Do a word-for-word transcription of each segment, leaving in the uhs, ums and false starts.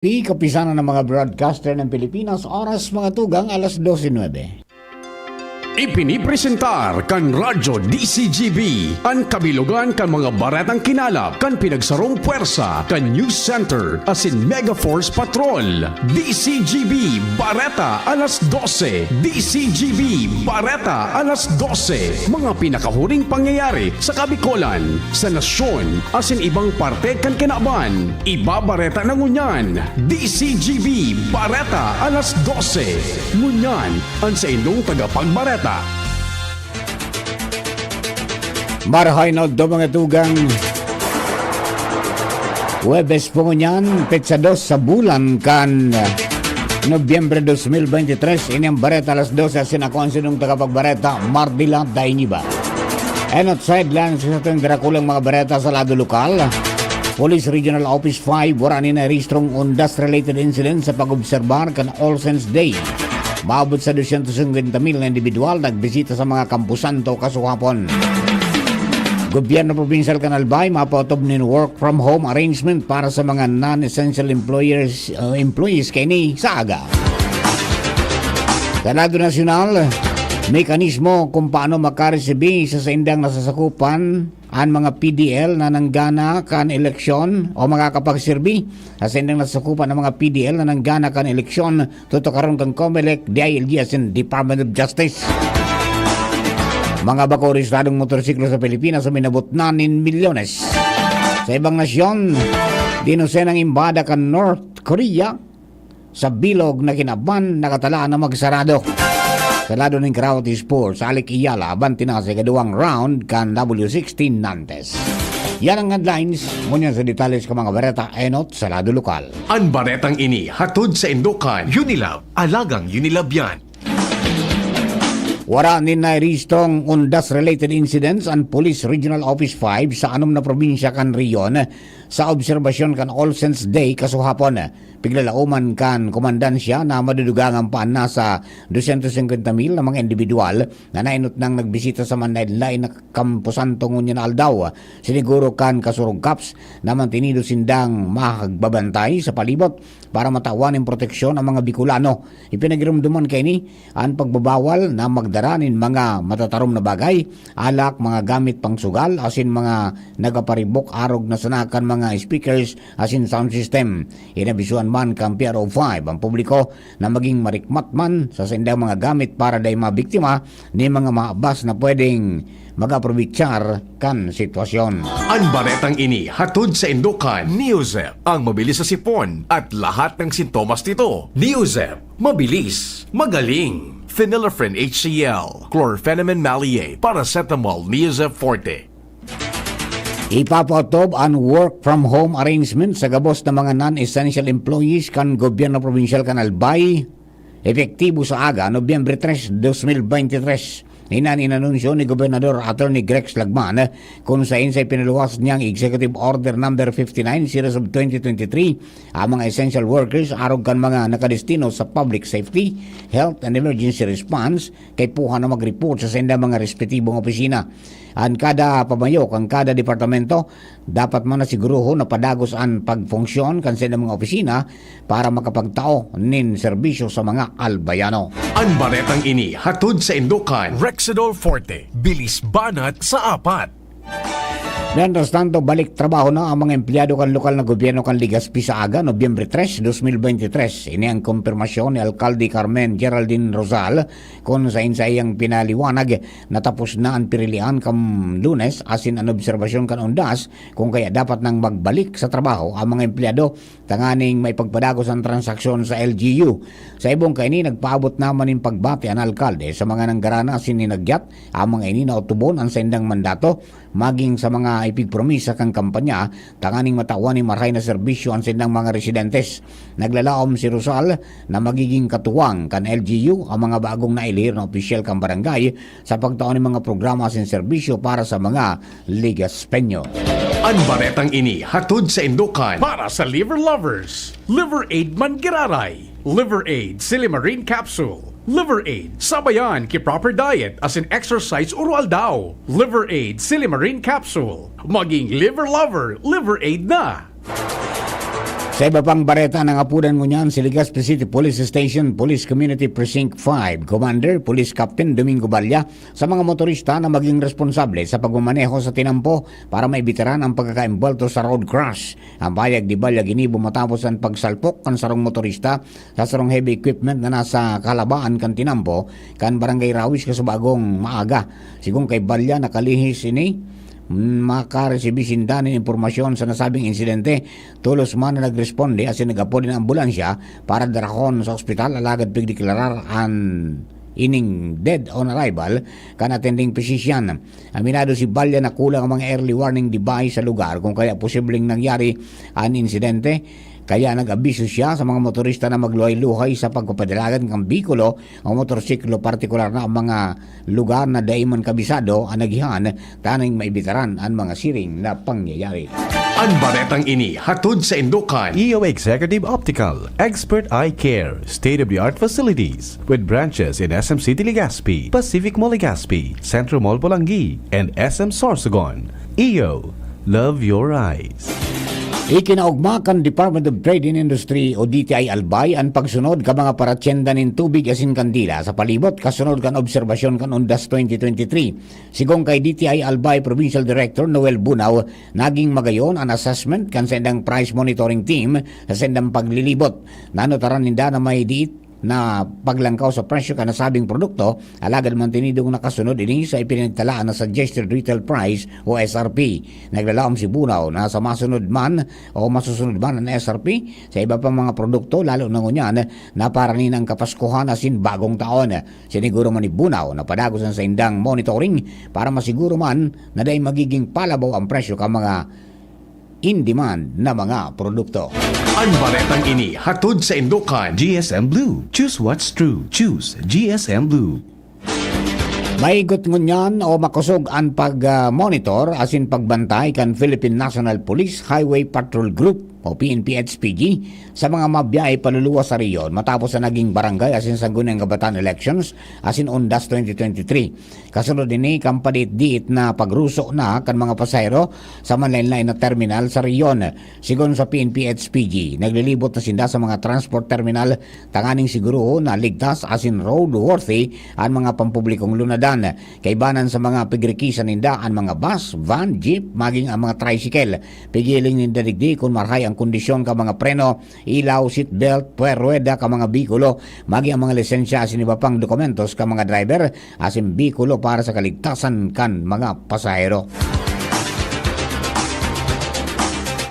Kapisanan ng mga broadcaster ng Pilipinas, oras mga tugang alas dose nuebe. Ipinipresentar kan Radyo D C G B an kabilogan kan mga baretang kinalap kan pinagsarong pwersa kan News Center asin Mega Force Patrol. D C G B Bareta alas dose. D C G B Bareta alas dose. Mga pinakahuring pangyayari sa Kabikolan, sa nasyon, asin ibang parte kan kinaban. Ibabareta na ngunyan, D C G B Bareta alas dose. Ngunyan, an saindong tagapagbareta. Marahay na aldaw, mga tugang. Huwebes po ngunyan, petsa dos sa bulan kan Nobyembre dos mil bente tres. Ini ang Bareta alas dose, asin ako ang saindong tagapagbareta, Mardila Dainiba. Enot sa headlines sa satong darakulang mga bareta sa lado lokal. Police Regional Office five, wara nin narehistrong undas-related incident sa pag-obserbar kan All Saints Day. Maabot sa dosyentos singkwenta mil na individual nagbisita sa mga kamposanto kasuhapon. Gobyerno Probinsyal kan Albay mapaotob nin work from home arrangement para sa mga non-essential employers, uh, employees kaini sa aga. Sa lado nasyonal, mekanismo kung paano makaresibi sa saindang nasasakupan an mga P D L na nanggana kan eleksyon o makakapagserbi sa saindang nasasakupan ng mga P D L na nanggana kan eleksyon, tutukaron kan Comelec, D I L G asin Department of Justice. Mga bako rehistradong motorsiklo sa Pilipinas uminabot na nin milyones. Sa ibang nasyon, dinosenang embahada kan North Korea sa bilog na kinaban nakatalaan na magsarado. Sa lado nin Karaoke Sports, Alec Iyala abanti na sa ikaduwang round kan W sixteen Nantes. Yan ang headlines. Ngunyan sa detalye sa mga bareta, enot sa lado lokal. An baretang ini hatod saindo kan Unilab, alagang Unilab yan. Wara nin nairehistrong undas-related incidents an Police Regional Office five sa anom na probinsya kan rehiyon sa obserbasyon kan All Saints Day kasuhapon. Piglalaoman kan komandansya na madudugangan pa an nasa dosyentos singkwenta mil na mga indibidwal na nainot nang nagbisita sa manlaen-laen na kamposanto ngunyan na aldaw. Siniguro kan Kasurog Cops na mantinido sindang mahagbabantay sa palibot para matawan nin proteksyon ang mga Bicolano. Ipinagiromdoman kaini an pagbabawal na magdara nin mga matatarom na bagay, alak, mga gamit pangsugal, asin mga nagaparibok arog na sana kan mga speakers asin sound system. Inabisuhan man kan P R O five ang publiko na maging marikmat man sa saindang mga gamit para dai mabiktima nin mga maabas na pwedeng mag-aprobechar kan sitwasyon. An baretang ini hatod saindo kan Neozep, ang mabilis sa sipon at lahat ng sintomas nito. Neozep, mabilis, magaling. Phenylephrine H C L, chlorphenamine maleate, paracetamol, Neozep Forte. Ipapaotob an work from home arrangement sa gabos na mga non-essential employees kan gobyerno probinsyal kan Albay, epektibo sa aga, Nobyembre tres, dos mil bente tres. Iyan an inanunsyo ni Gobernador Attorney Grex Lagman, kung saen sa ipinaluwas niyang Executive Order Number fifty-nine, Series of twenty twenty-three, ang mga essential workers arog kan mga nakadestino sa public safety, health and emergency response, kaipuhan na mag-report sa saindang mga respetibong opisina. An kada pamayo kan kada departamento dapat man na sigurohon na padagos an pagfunksyon kan saindang mga opisina para makapagtao nin serbisyo sa mga Albayano. An baretang ini hatod saindo kan Rexidol Forte, bilis banat sa apat. Mientras tanto, balik trabaho na ang mga empleyado kan lokal na gobyerno kan Legazpi sa aga, Nobyembre tres, dos mil bente tres. Ini ang kumpirmasyon ni Alkalde Carmen Geraldine Rosal, kun saen sa iyang pinaliwanag na tapos na an pirilian kan Lunes asin an obserbasyon kan undas, kun kaya dapat nang magbalik sa trabaho ang mga empleyado tanganing maipagpadagos an transaksyon sa L G U. Sa ibong kaini, nagpaabot naman nin pagbati an alkalde sa mga nanggaran asin hinagyat ang mga ini na otobon an saindang mandato, maging sa mga ipigpromisa kan kampanya, tanganing matawan nin marahay na serbisyo an saindang mga residentes. Naglalaom si Rosal na magiging katuwang kan L G U ang mga bagong naelihir na opisyal kan barangay sa pagtao nin mga programa asin serbisyo para sa mga Legazpeño. An baretang ini hatod saindo kan para sa liver lovers, Liver Aid man giraray. Liver Aid Silimarin Capsule. Liver Aid, sabayan ki proper diet asin exercise oro-aldaw. Liver Aid Silimarin Capsule. Maging liver lover, Liver Aid na! Sa iba pang bareta, nangapudan ngunyan si Legazpi City Police Station Police Community Precinct five Commander Police Captain Domingo Balla sa mga motorista na maging responsable sa pagmamaneho sa tinampo para maibitaran ang pagkakaembwelto sa road crash. Ang pahayag ni Balla ginibo matapos ang pagsalpok kan sarong motorista sa sarong heavy equipment na nasa kalabaan kan tinampo kan Barangay Rawis kasubagong maaga. Sigon kay Balla, nakalihis ini makaresibi sinda nin impormasyon sa nasabing insidente. Tolos man na nagresponde asin nag-apod nin ambulansya para darahon sa ospital, alagad pigdeklarar an ining dead on arrival kan attending physician. Aminado si Balla na kulang ang mga early warning device sa lugar, kung kaya posibleng nangyari an insidente. Kaya nag-abiso siya sa mga motorista na magluhay-luhay sa pagpapadalagan kan bihikulo o motorsiklo, partikular na ang mga lugar na dai man kabisado an agihan, tanganing maibitaran an mga siring na pangyayari. An baretang ini hatod sa Indokan. E O Executive Optical, Expert Eye Care, State-of-the-Art Facilities, with branches in S M City Legazpi, Pacific Mall Legazpi, Centro Mall Polangui, and S M Sorsogon. E O, love your eyes. Ikinaogma kan Department of Trade and Industry o D T I Albay an pagsunod ka mga paratyenda nin tubig asin kandila sa palibot kasunod kan obserbasyon kan Undas twenty twenty-three. Sigon kay D T I Albay Provincial Director Noel Bunao, naging magayon an assessment kan saindang price monitoring team sa saindang paglilibot. Nanutaran ninda na may diit na paglangkaw sa presyo kan nasabing produkto, alagad mantinidong nakasunod ini sa ipinagtalaan na suggested retail price o S R P. Naglalaom si Bunao na sa masunod man o masusunod man an S R P sa iba pang mga produkto, lalo na ngunyan na paranin ang Kapaskuhan asin Bagong Taon. Siniguro man ni Bunao na padagos an saindang monitoring para masiguro man na dai magiging palabaw ang presyo kan mga in-demand na mga produkto. An baretang ini hatod sa Indokan. G S M Blue. Choose what's true. Choose G S M Blue. Maigot ngunyan o makosog an pag-monitor asin pagbantay kan Philippine National Police Highway Patrol Group o P N P H P G sa mga mabiyahe paluluwas sa rehiyon matapos na naging barangay asin sangguniang kabataan elections asin Undas twenty twenty-three. Kasunod ini kan padiit-diit na pagruso na kan mga pasahero sa manlaen-laen na terminal sa rehiyon. Sigon sa P N P H P G, naglilibot na sinda sa mga transport terminal tanganing sigurohon na ligtas asin roadworthy an mga pampublikong lunadan. Kaibanan sa mga pigrikisan ninda an mga bus, van, jeep, maging ang mga tricycle. Pigiling ninda digdi kun marahay ang kondisyon kan mga preno, ilaw, seatbelt, puwer ruweda kan mga bihikulo, maging ang mga lisensya asin iba pang dokumentos kan mga driver asin bihikulo para sa kaligtasan kan mga pasahero.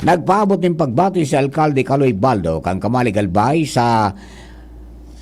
Nagpaabot nin pagbati si Alkalde Kaloy Baldo kan Kamalig Albay sa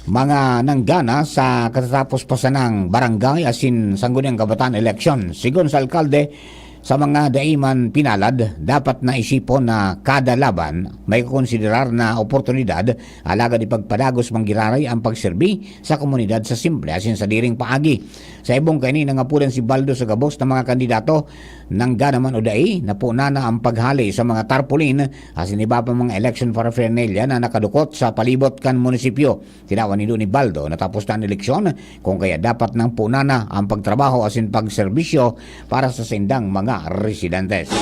mga nanggana sa katatapos pa sanang barangay asin sangguniang kabataan eleksyon. Sigon sa alkalde, sa mga dai man pinalad, dapat na isipon na kada laban may kukonsiderar na oportunidad, alagad ipagpadagos man giraray ang pagserbi sa komunidad sa simple asin sadiring paagi. Sa ibong kaini, nangapulan si Baldo sa gabos na mga kandidato, nangga naman o dai, napunan na ang paghali sa mga tarpaulin asin iba pa mga election paraphernalia na nakadukot sa palibot kan munisipyo. Tinawan nindo ni Baldo na tapos na an eleksyon, kung kaya dapat nang punan na ang pagtrabaho asin pagserbisyo para sa saindang mga residentes.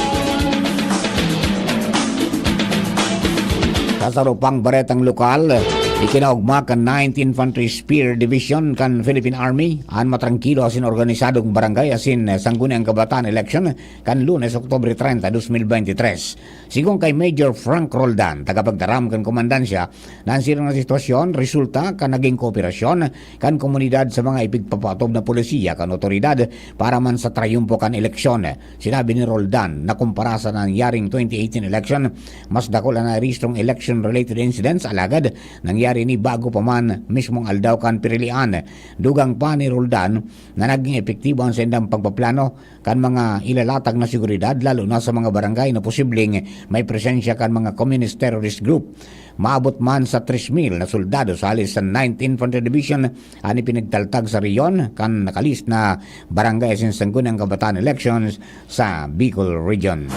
Sa saro pang baretang lokal, ikinaogma kan Ninth Infantry Spear Division kan Philippine Army an matrangkilo asin organisadong barangay asin sangguniang kabataan eleksyon kan Lunes, Oktubre treinta, dos mil veintitrés. Sigon kay Major Frank Roldan, tagapagtaram kan komandansya, na an siring na sitwasyon resulta kan naging kooperasyon kan komunidad sa mga ipigpapatob na polisiya kan otoridad para man sa trayumpo kan eleksyon. Sinabi ni Roldan na kumpara sa nangyaring twenty eighteen election, mas dakul an nairehistrong election-related incidents, alagad nangyari ini bago pa man mismong aldaw kan pirilian. Dugang pa ni Roldan na naging epektibo ang saindang pagpaplano kan mga ilalatag na seguridad, lalo na sa mga barangay na posibleng may presensya kan mga communist terrorist group. Maabot man sa tres mil na soldado sa halis sa Ninth Infantry Division an ipinagtaltag sa rehiyon kan nakalist na barangay asin sangguniang kabataan elections sa Bicol Region.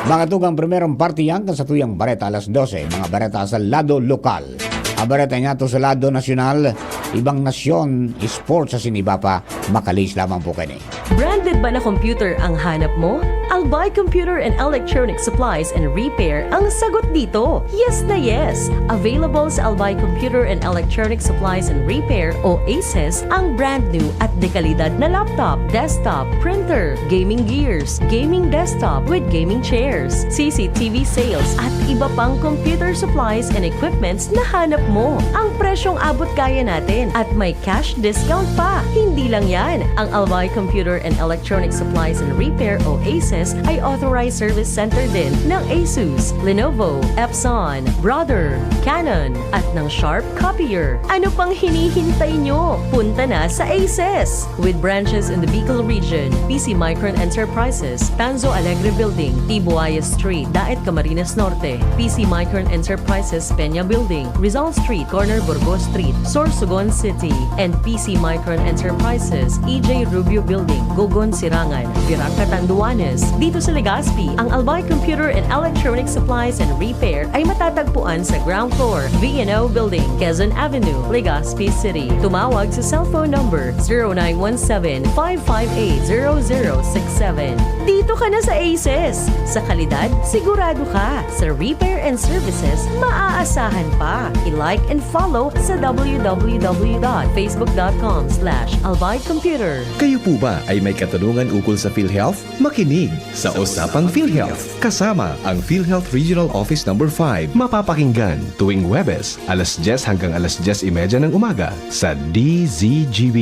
Mga tugang, primerong parte yan kan satuyang bareta alas dose, mga bareta sa lado lokal. Ang bareta niya to sa lado nasyonal, ibang nasyon, sports asin iba pa, makalihis lamang po kani. Branded ba na computer ang hanap mo? Albay Computer and Electronic Supplies and Repair ang sagot dito. Yes na yes! Available sa Albay Computer and Electronic Supplies and Repair o ACES ang brand new at dekalidad na laptop, desktop, printer, gaming gears, gaming desktop with gaming chairs, C C T V sales at iba pang computer supplies and equipments na hanap mo. Ang presyong abot kaya natin at may cash discount pa. Hindi lang yan, ang Albay Computer and Electronic Supplies and Repair o ACES ay authorized service center din ng Asus, Lenovo, Epson, Brother, Canon, at ng Sharp Copier. Ano pang hinihintay nyo? Punta na sa ACES! With branches in the Bicol region, P C Micron Enterprises, Tanzo Alegre Building, Tibuaya Street, Daet, Camarines Norte, P C Micron Enterprises, Peña Building, Rizal Street, corner Burgos Street, Sorsogon City, and P C Micron Enterprises, E J Rubio Building, Gogon, Sirangan, Virac, Catanduanes. Dito sa Legazpi, ang Albay Computer and Electronic Supplies and Repair ay matatagpuan sa ground floor, V N O Building, Quezon Avenue, Legazpi City. Tumawag sa cellphone number zero nine one seven, five five eight, zero zero six seven. Dito ka na sa ACES! Sa kalidad, sigurado ka. Sa repair and services, maaasahan pa. I-like and follow sa W W W dot facebook dot com slash albay computer. Kayo po ba ay may katanungan ukol sa PhilHealth? Makinig sa Usapang PhilHealth, kasama ang PhilHealth Regional Office Number five. Mapapakinggan tuwing Huwebes, alas dyes hanggang alas dyes y media ng umaga sa D Z G B.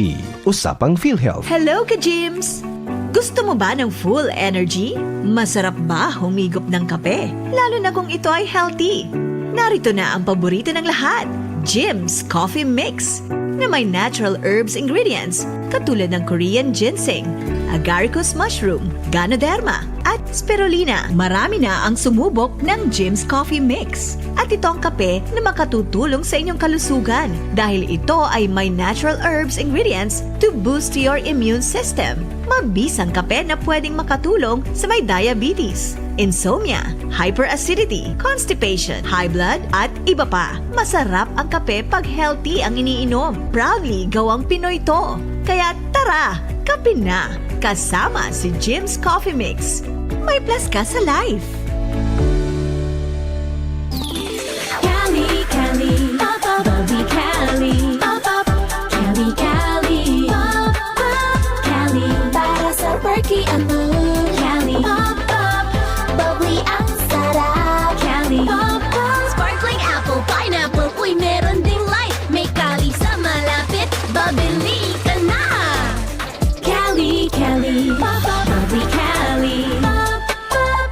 Usapang PhilHealth. Hello, ka-Gyms! Gusto mo ba ng full energy? Masarap ba humigop ng kape? Lalo na kung ito ay healthy. Narito na ang paborito ng lahat, Gyms Coffee Mix, na may natural herbs ingredients katulad ng Korean ginseng, agaricus mushroom, ganoderma, at spirulina. Marami na ang sumubok ng Gyms Coffee Mix. At ito ang kape na makatutulong sa inyong kalusugan dahil ito ay may natural herbs ingredients to boost your immune system. Mabisang kape na pwedeng makatulong sa may diabetes, insomnia, hyperacidity, constipation, high blood, at iba pa. Masarap ang kape pag healthy ang iniinom. Proudly gawang Pinoy to. Kaya tara, kape na! Kasama si Gyms Coffee Mix. May plus ka sa life! Cali, Cali, pop up, bubbly Cali, pop up, Cali, Cali, pop up, Cali, para sa perky at mood. Cali, pop up, bubbly ang sarap. Cali, pop up, sparkling apple, pineapple, uy, meron ding light. May Cali sa malapit, babili ka na. Cali, Cali, pop up, bubbly Cali, pop up.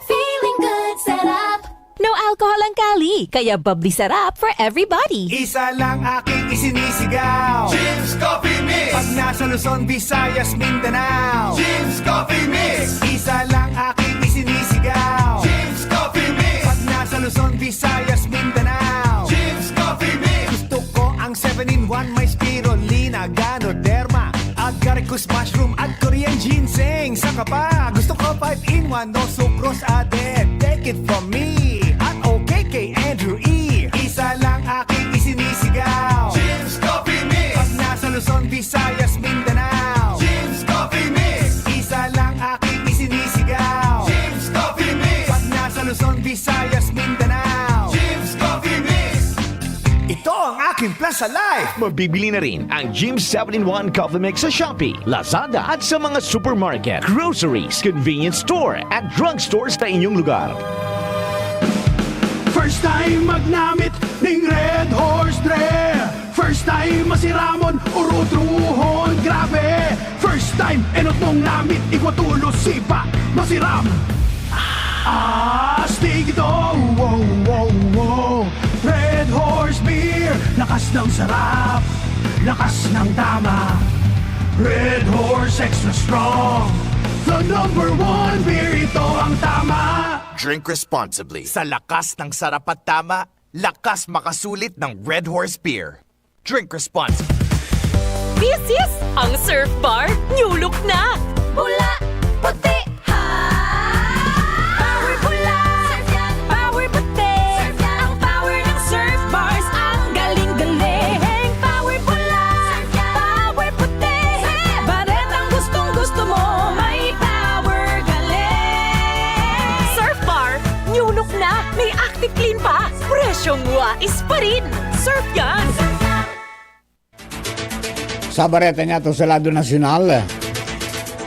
Feeling good, sarap. No alcohol ang Cali, kaya bubbly sarap for everybody. Isa lang aking isinisigaw. Gyms Coffee Mix. Pag nasa Luzon, Visayas, Mindanao. Gyms Coffee Mix. Isa lang aking isinisigaw. Gyms Coffee Mix. Pag nasa Luzon, Visayas, Mindanao. Gyms Coffee Mix. Gusto ko ang seven-in-one, may spirulina, ganoderma, agaricus mushroom at Korean ginseng. Saka pa, gusto ko five-in-one, no sucrose added. Take it from me at okay kay Andrew E. Isa lang aking isinisigaw. Gyms Coffee Mix. Pag nasa Luzon, Visayas, Mindanao. Gyms Coffee Mix. Isa lang aking isinisigaw. Gyms Coffee Mix. Pag nasa Luzon, Visayas, Mindanao. Gyms Coffee Mix. Ito ang aking plan sa life. Mabibili na rin ang Gyms seven-in-one Coffee Mix sa Shopee, Lazada at sa mga supermarket, groceries, convenience store at drugstores na inyong lugar. First time magnamit ning Red Horse Dre. First time masiramon, urutruhon, grabe. First time enot mong namit, igwa tulos sipa, masiram. Astig ito, wow, wow, wow. Red Horse Beer, lakas ng sarap, lakas ng tama. Red Horse Extra Strong, the number one beer, ito ang tama. Drink responsibly. Sa lakas ng sarap at tama, lakas makasulit ng Red Horse Beer. Drink responsibly. This is ang Surf Bar New Look na! Pula, puti, ha! Power pula, surf yan, power puti. Surf yan. Ang power ng Surf Bars, ang galing-galing. Power Is pa rin! Surf yan! Sa bareta niya to sa lado nasyonal,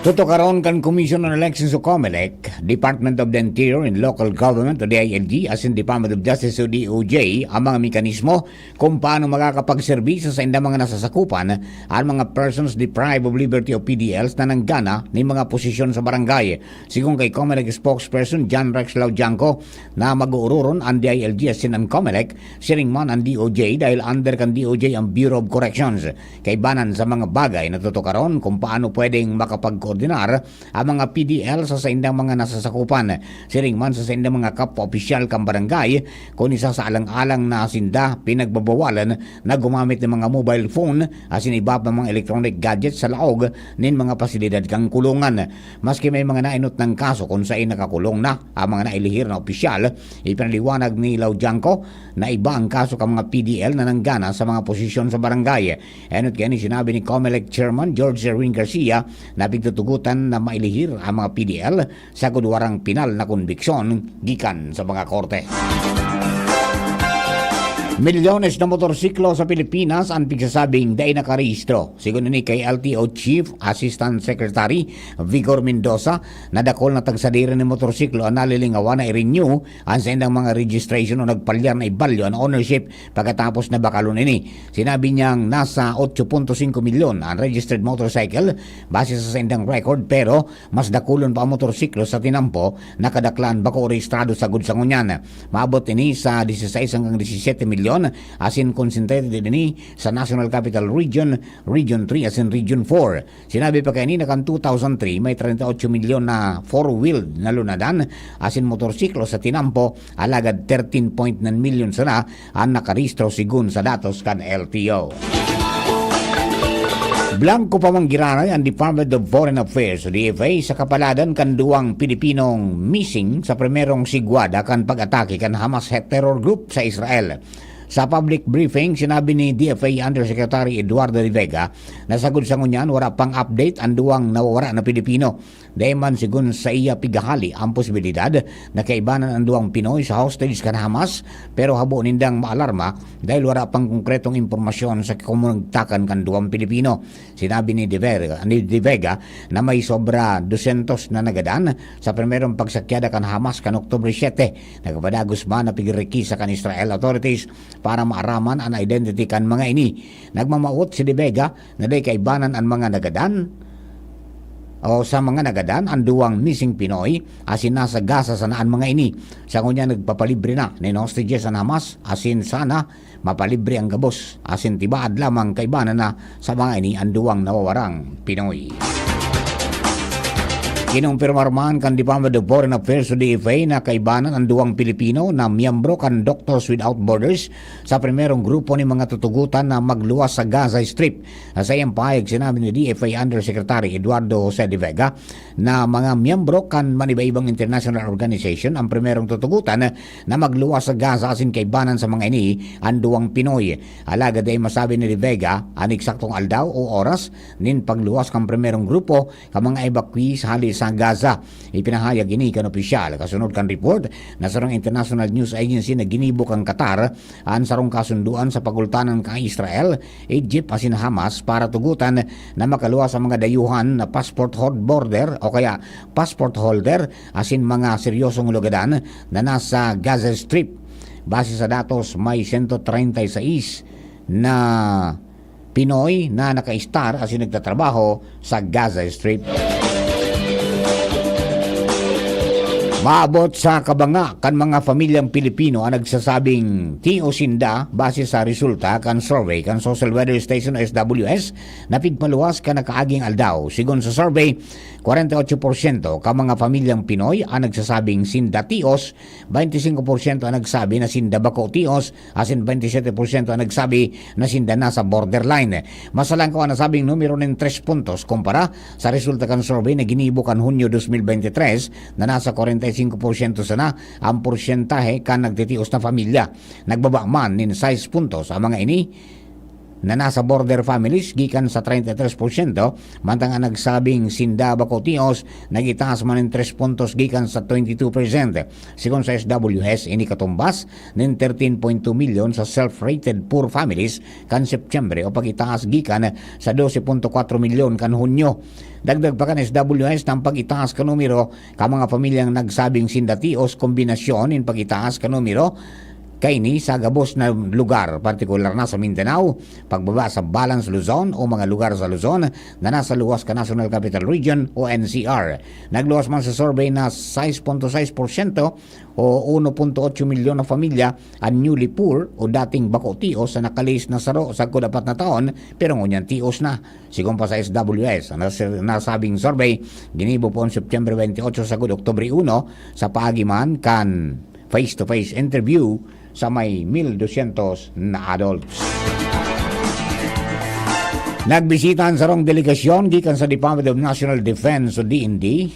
tutukaron kan Commission on Elections o COMELEC, Department of the Interior and Local Government o D I L G, asin Department of Justice o D O J ang mga mekanismo kung paano makakapagserbisyo sa indang mga nasasakupan ang mga persons deprived of liberty o P D Ls na nanggana nin mga posisyon sa barangay. Sigon kay COMELEC spokesperson John Rex Laudianco, na mag-uururon an D I L G asin an COMELEC, siring man an D O J dahil under kan D O J ang Bureau of Corrections. Kaibanan sa mga bagay na tutukaron kung paano pwedeng makapagkoordinar ang mga P D L sa saindang mga nasasakupan, siring man sa saindang mga kapwa opisyal kan barangay, kun isa sa alang-alang na sinda pinagbabawalan na gumamit ng mga mobile phone asin iba pa mga electronic gadgets sa laog nin mga pasilidad kan kulungan. Maski may mga nainot nang kaso kun saen nakakulong na ang mga nailihir na opisyal, ipinaliwanag ni Laudianco na iba ang kaso kan mga P D L na nanggana sa mga posisyon sa barangay. Enot kaini sinabi ni COMELEC Chairman George Erwin Garcia na pigtutugotan na mailihir ang mga P D L sagkod warang pinal na konbiksyon gikan sa mga korte. Milyones na motorsiklo sa Pilipinas ang pigsasabing dai nakarehistro. Sigon ini kay L T O Chief Assistant Secretary Vigor Mendoza, na dakul na tagsadiri nin motorsiklo ang nalilingawan na i-renew an saindang mga registration o nagpalyar na ibalyo an ownership pagkatapos na bakalon ini. Sinabi niyang nasa otso punto singko milyon ang registered motorcycle base sa saindang record, pero mas dakulon pa ang motorsiklo sa tinampo na kadaklan bako rehistrado sagkod sa ngunyan. Maabot ini sa dieciséis hanggang diecisiete milyon, asin concentrated ini sa National Capital Region, Region three asin Region four. Sinabi pa kaini na kan two thousand three, may treinta y ocho milyon na four-wheeled na lunadan asin motorsiklo sa tinampo, alagad thirteen point nine milyon sana an nakarehistro sigun sa datos kan L T O. Blangko pa man giraray ang Department of Foreign Affairs o D F A sa kapaladan kan duwang Pilipinong missing sa primerong sigwada kan pag-atake kan Hamas terror group sa Israel. Sa public briefing, sinabi ni D F A Undersecretary Eduardo de Vega na sagkod sa ngunyan wara pang update an duwang nawawara na Pilipino. Dai man sigun saiya pighahali ang posibilidad na kaibanan an duwang Pinoy sa hostage kan Hamas, pero habo nindang maalarma dahil wara pang konkretong impormasyon sa kamunagtakan kan duwang Pilipino. Sinabi ni De Vega, ni De Vega na may sobra dosyentos na nagadan sa primerong pagsakyada kan Hamas kan Oktubre siete. Nagpadagos man na pigirikisa kan Israel authorities para maaraman an identity kan mga ini. Nagmamawot si De Vega na dai kaibanan an mga nagadan o sa mga nagadan an duwang missing Pinoy asin nasa Gaza sana an mga ini. Sa ngunyan nagpapalibre na nin hostages an Hamas asin sana mapalibre an gabos asin tibaad lamang kaibanan na sa mga ini an duwang nawawarang Pinoy. Kinumpirmar man kan Department of Foreign Affairs o D F A na kaibanan an duwang Pilipino na miyembro kan Doctors Without Borders sa primerong grupo nin mga tutugotan na magluwas sa Gaza Strip. Sa iyang pahayag, sinabi ni D F A Undersecretary Eduardo Jose de Vega na mga miyembro kan manibaibang international organization ang primerong tutugotan na magluwas sa Gaza asin kaibanan sa mga ini an duwang Pinoy. Alagad dai masabi ni De Vega an eksaktong aldaw o oras nin pagluwas kan primerong grupo kan mga evacuees hale sa Gaza. Ipinahayag ini kan opisyal kasunod kan report na sarong international news agency na ginibo kan Qatar an sarong kasundoan sa pagultanan kan Israel, Egypt asin Hamas para tugotan na makaluwas ang mga dayuhan na passport hold border o kaya passport holder asin mga seryosong lugadan na nasa Gaza Strip. Base sa datos, may sento treinta y seis na Pinoy na nakaistar asin nagtatrabaho sa Gaza Strip. Maabot sa kabanga kan mga pamilyang Pilipino ang nagsasabing tios sinda base sa resulta kan survey kan Social Weather Station o S W S na pigpaluwas kan nakaaging aldaw. Sigon sa survey, kwarenta y ocho porsyento ka mga pamilyang Pinoy ang nagsasabing sinda tios, baynte singko porsyento ang nagsabi na sinda bako tios, asin baynte siyete porsyento ang nagsabi na sinda nasa borderline. Mas halangkaw an nasabing numero nin tres puntos kumpara sa resulta kan survey na ginibo kan Hunyo dos mil baynte tres na nasa kwarenta y singko porsyento sana an porsyentahe kan nagtitios na pamilya. Nagbaba man nin sais puntos ang mga ini na nasa border families gikan sa treinta y tres porsyento, mantang an nagsabing sinda bako tios nag-itaas man nin tres puntos gikan sa twenty-two percent. Sigon sa S W S, ini katumbas nin thirteen point two milyon sa self-rated poor families kan Setyembre o pag-itaas gikan sa dose punto kwatro milyon kan Hunyo. Dagdag pa kan S W S na an pag-itaas kan numero kan mga pamilyang nagsabing sinda tios kombinasyon nin pag-itaas kan numero kaini sa gabos na lugar, partikular na sa Mindanao, pagbaba sa Balance Luzon o mga lugar sa Luzon na nasa luwas kan National Capital Region o N C R. Nagluwas man sa survey na sais punto sais porsyento o uno punto otso milyon na pamilya an newly poor o dating bako tios sa nakalihis na saro sagkod apat na taon, pero ngunyan tios na. Sigon pa sa S W S, ang nas-, nasabing survey ginibo poon Setyembre twenty-eight sagkod Oktubre uno, sa paagi man kan face-to-face interview sa may mil dosyentos na adults. Nagbisita an sarong delegasyon gikan sa Department of National Defense o D N D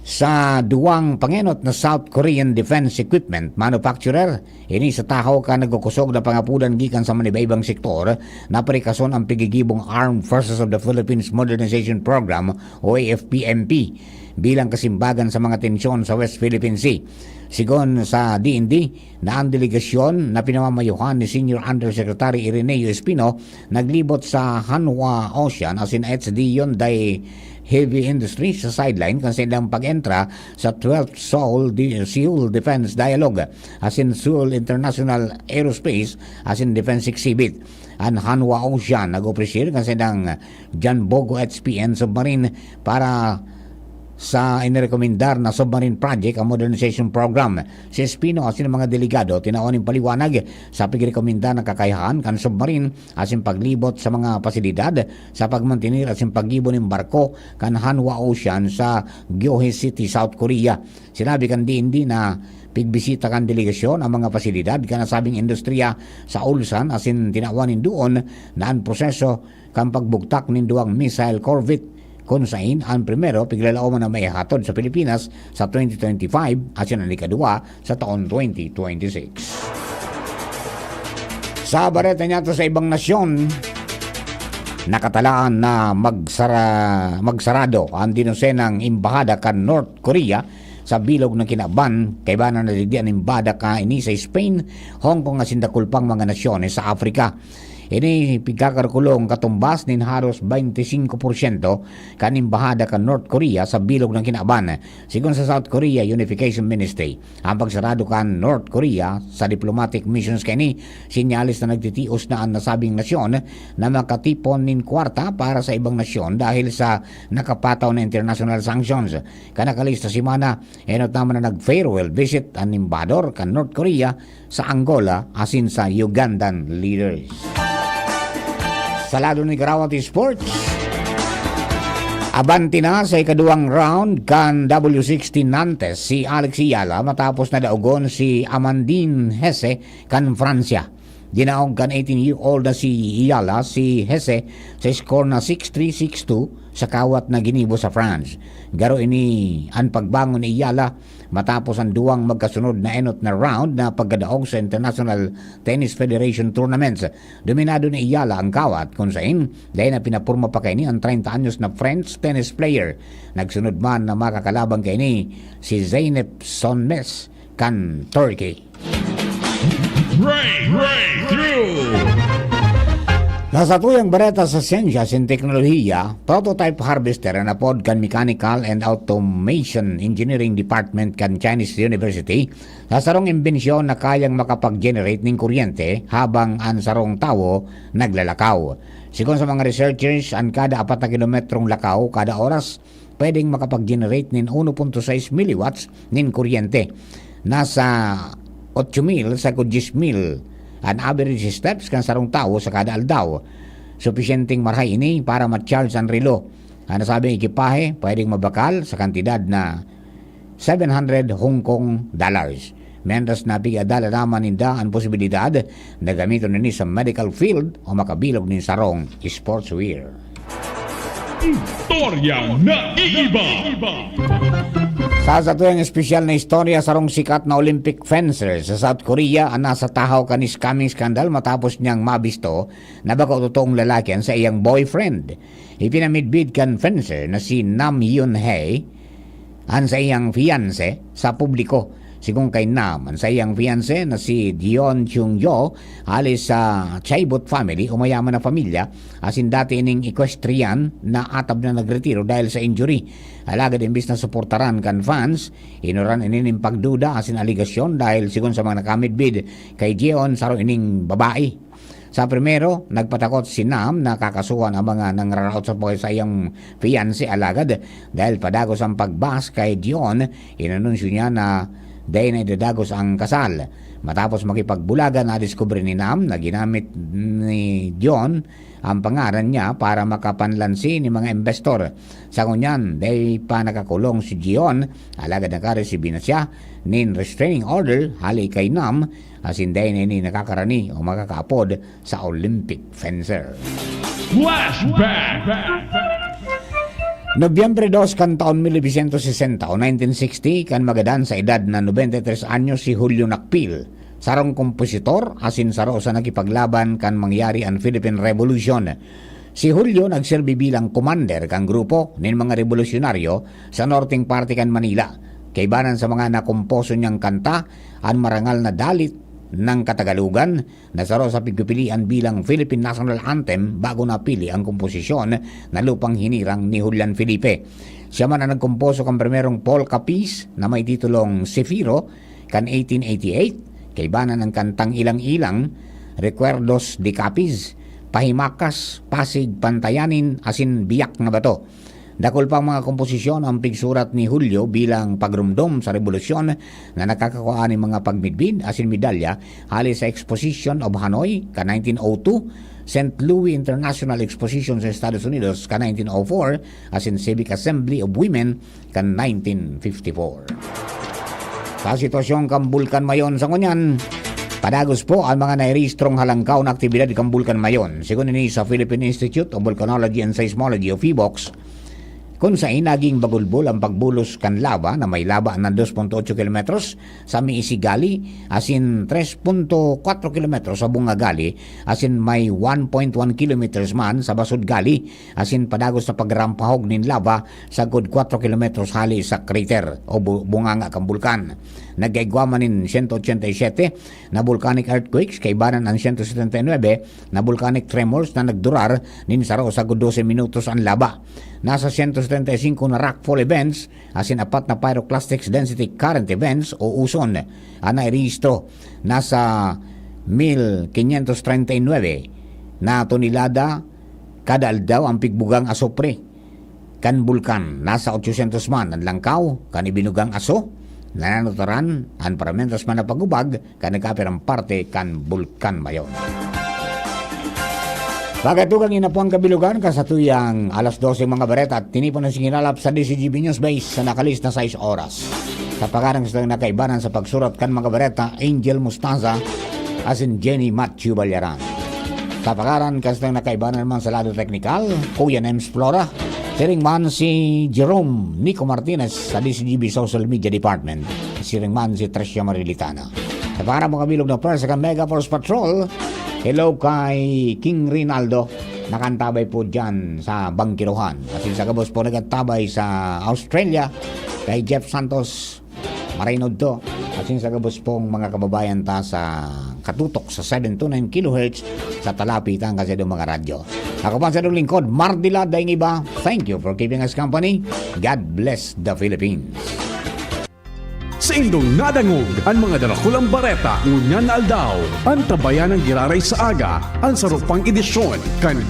sa duwang pangenot na South Korean defense equipment manufacturer. Ini sa tahaw kan nagkukosog na pangapodan gikan sa manibaibang sektor na parikason ang pigigibong Armed Forces of the Philippines Modernization Program o A F P M P bilang kasimbagan sa mga tensyon sa West Philippine Sea. Sigon sa D N D, na ang delegasyon na pinamamayohan ni Senior Undersecretary Ireneo Espino naglibot sa Hanwha Ocean asin H D Hyundai Heavy Industries sa sideline kan saindang pag-entra sa twelfth Seoul, Di-, Seoul Defense Dialogue asin Seoul International Aerospace asin Defense Exhibit. An Hanwha Ocean nag-opresir kan saindang Janbogu H P N submarine para sa inirekomendar na submarine project ang modernization program. Si Espino asin ang mga delegado tinawan nin paliwanag sa pigrekomendar na kakayahan kan submarine asin paglibot sa mga pasilidad sa pagmantener asin paggibo nin barko kan Hanwha Ocean sa Gyohee City, South Korea. Sinabi kan D N D na pigbisita kan delegasyon ang mga pasilidad kan nasabing industriya sa Ulsan asin tinawan nin duon na an proseso kan pagbugtak nin duwang missile corvette, kun sain an primero piglalaoman na maihatod sa Pilipinas sa twenty twenty-five asin an ikaduwa sa taon twenty twenty-six. Sa bareta niyato sa ibang nasyon, nakatalaan na magsara-, magsarado ang dinosenang embahada kan North Korea sa bilog na kinaban, kaiba na nadigdi an embahada kaini sa Spain, Hong Kong asin dakul pang mga nasyones sa Africa. Ini pigkakalkulong katumbas nin haros twenty-five porsyento kan embahada kan North Korea sa bilog na kinaban. Sigon sa South Korea Unification Ministry, ang pagsarado kan North Korea sa diplomatic missions kaini, senyales na nagtitios na an nasabing nasyon na makatipon nin kwarta para sa ibang nasyon dahil sa nakapataw na international sanctions. Kan nakalihis na semana, enot naman na nag-farewell visit an embahador kan North Korea sa Angola asin sa Ugandan leaders. Sa lado ni Garawat Sports, abante na sa ikaduwang round kan W sixteen Nantes si Alex Eala matapos na daogon si Amandine Hesse kan Fransya. Dinaog kan eighteen-year-old na si Eala si Hesse sa score na six three, six two sa kawat na ginibo sa France. Garo ini an pagbangon ni Eala matapos ang duwang magkasunod na enot na round na pagkadaog sa International Tennis Federation Tournaments. Dominado ni Eala ang kawat, kun sain dai na pinaporma pa kaini ang treinta anyos na French tennis player. Nagsunod man na makakalaban kaini si Zeynep Sonmez kan Turkey. Break, breakthrough. Sa satuyang bareta sa siyensya asin teknolohiya, prototype harvester an apod kan Mechanical and Automation Engineering Department kan Chinese University sa sarong imbensyon na kayang makapag-generate nin kuryente habang an sarong tawo naglalakaw. Sigon sa mga researchers, an kada apat na kilometrong lakaw kada oras pwedeng makapag-generate nin uno punto sais milliwatts nin kuryente. Nasa otso mil sagkod dyes mil an average steps kan sarong tawo sa kada aldaw. Supisyenteng marahay ini para ma-charge an relo. An nasabing ekipahe pwedeng mabakal sa kantidad na seven hundred Hong Kong dollars. Mientras na pig-adala naman ninda an posibilidad na gamiton ini sa medical field o makabilog nin sarong sportswear. Istoryang naiiba. Sa satuyang espesyal na istorya, sarong sikat na Olympic fencer sa South Korea an nasa tahaw kan scamming scandal matapos niyang mabisto na bako totoong lalaki an saiyang boyfriend. Ipinamidbid kan fencer na si Nam Hyun Hae an saiyang fiancé sa publiko. Sigon kay Nam, an saiyang fiancé na si Dion Chung Yo, hali sa Chaibot family o mayaman na pamilya, asin dati ining equestrian na atab na nagretiro dahil sa injury. Alagad imbis na suportaran kan fans, inuran ini nin pagduda asin aligasyon dahil sigon sa mga nakamidbid kay Jeon, saro ining babae. Sa primero, nagpatakot si Nam na kakasuhan ang mga nangraraot sa buhay sa iyang fiancé, alagad dahil padagos ang pagbas kay Dion, inanunsyo niya na dai na idadagos ang kasal. Matapos makipagbulagan, nadiskubre ni Nam na ginamit ni Dion ang pangaran niya para makapanlansi ni mga investor. Sa ngunyan, dai pa nakakulong si Gion, alagad nakaresibi na siya nin restraining order hali kay Nam, asin dai na ini nakakarani o makakaapod sa Olympic fencer. Flashback! Nobyembre dos kan taon mil novecientos sesenta o nineteen sixty, kan magadan sa edad na nobenta y tres anyos si Julio Nakpil, sarong kompositor asin saro sa nakipaglaban kan mangyari an Philippine Revolution. Si Julio nagserbi bilang commander kan grupo nin mga rebolusyonaryo sa norteng parte kan Manila. Kaibanan sa mga nakomposo niyang kanta, an marangal na dalit ng Katagalugan, na saro sa pigpipilian bilang Philippine National Anthem bago napili ang komposisyon na Lupang Hinirang ni Julian Felipe. Siya man ang nagkomposo kan primerong polka piece na may titulong Zefiro kan eighteen eighty-eight, kaibanan ang kantang Ilang-ilang, Recuerdos de Capiz, Pahimakas, Pasig, Pantayanin, asin Biyak na Bato. Dakul pang mga komposisyon ang pigsurat ni Julio bilang pagromdom sa rebolusyon na nakakakua nin mga pagmidbid asin medalya hali sa Exposition of Hanoi kan nineteen oh two, Saint Louis International Exposition sa Estados Unidos kan nineteen oh four, asin Civic Assembly of Women kan nineteen fifty-four. Sa sitwasyon kan Bulkan Mayon sa ngunyan, padagos po ang mga nairehistrong halangkaw na aktibidad kan Bulkan Mayon. Sigon ini sa Philippine Institute of Volcanology and Seismology o PHIVOLCS, kun saen naging bagulbol ang pagbulos kan lava na may laba na dos punto otso kilometros sa Miisigali, asin tres punto kwatro kilometros sa Bungagali, asin may one point one kilometers man sa Basudgali, asin padagos na pagrampahog nin lava sagkod kwatro kilometros hali sa crater o bu-, bunganga kan bulkan. Nagkaigwa man nin siyento otsenta y siyete na volcanic earthquakes, kaibanan an siyento setenta y nuebe na volcanic tremors na nagdurar nin saro sagkod dose minutos an laba. Nasa siyento setenta y singko na rockfall events asin apat na pyroclastic density current events o uson an nairehistro. Nasa mil quinientos treinta y nuebe na tonelada kada aldaw ang pigbugang asupre kan bulkan. Nasa otsosyentos man an langkaw kan ibinugang aso, nananutaran an paramentos man na pag-ubag kan nagkapirang parte kan Bulkan Mayon. Pagatugang inapuang kabilugan, kasatuyang alas dose mga bareta at tinipon na singinalap sa D C G B News Base sa nakalihis na sais oras. Sa pangaran sa nakaibanan sa pagsurat kan mga bareta, Angel Mostaza, asin Jenny Matthew Balyaran. Sa pangaran kan nakaibanan naman sa lado teknikal, Kuya Nems Flora, siring man si Jerome Nico Martinez sa D C G B Social Media Department, siring man si Tricia Marilitana. Sa pangaran mga bilog na pwersa kan Mega Force Patrol, hello kay King Rinaldo, nakantabay po dyan sa Bangkirohan. Asin sa gabos po nagantabay sa Australia, kay Jeff Santos, Maray Nodto, asin sa gabos pong mga kababayan ta sa katutok sa seven two nine kilohertz sa Talapi, tangka sa mga radyo. Ako pa sa inyong lingkod, Mardila Daing Iba. Thank you for keeping us company. God bless the Philippines. Sa indong nadangog an mga darakulang bareta ngunyan na aldaw, antabayan ang giraray sa aga, an sarupang edisyon kan